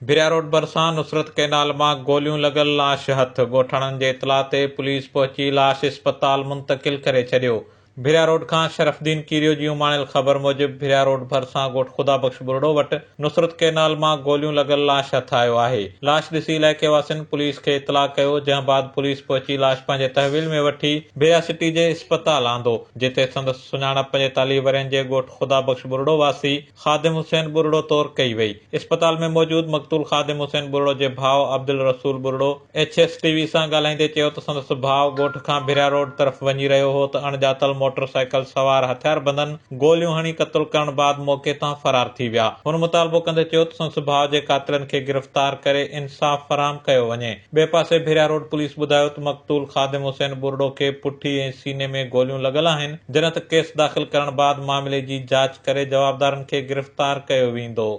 ڀريا road ڀرسان نصرت canal مان گوليون لڳل لاش هٿ، ڳوٺاڻن جي اطلاع تي پوليس پهچي لاش اسپتال منتقل ڪري ڇڏيو. ڀريا روڊ کان شرف الدين ڪيريو جي اماڻيل خبر موجب ڀريا روڊ ڀرسان ڳوٺ خدا بخش ٻرڙو وٽ نصرت ڪئنال مان گوليون لڳل لاش هٿ آيو آهي. لاش ڏسي علائقي واسين پوليس کي اطلاع ڪيو جنهن بعد پوليس پهچي لاش پنهنجي تحويل ۾ وٺي ڀريا سٽي جي اسپتال آندو جتي سندس سڃاڻپ 45 ورهين جي ڳوٺ خدا بخش ٻرڙو واسي خادم حسين ٻرڙو طور ڪئي وئي. اسپتال ۾ موجود مقتول خادم حسين ٻرڙو جي ڀاء Abdul Rasool Buriro H S T V سان ڳالهائيندي چيو ته سندس ڀاء ڳوٺ کان ڀريا روڊ طرف وڃي رهيو هو ته اڻڄاتل موٽر سائيڪل سوار هٿياربندن گوليون هڻي قتل ڪرڻ بعد موقعي تان فرار ٿي ويا. هن مطالبو ڪندي چيو ته سندس ڀاء جي قاتلن کي گرفتار ڪري انصاف فراهم ڪيو وڃي. ٻئي پاسي ڀريا روڊ پوليس ٻڌايو ته مقتول خادم حسين ٻرڙو کي پٺي ۽ سيني ۾ گوليون لڳل آهن جڏهن ته ڪيس داخل ڪرڻ بعد معاملي جي جاچ ڪري جوابدارن کي گرفتار ڪيو ويندو.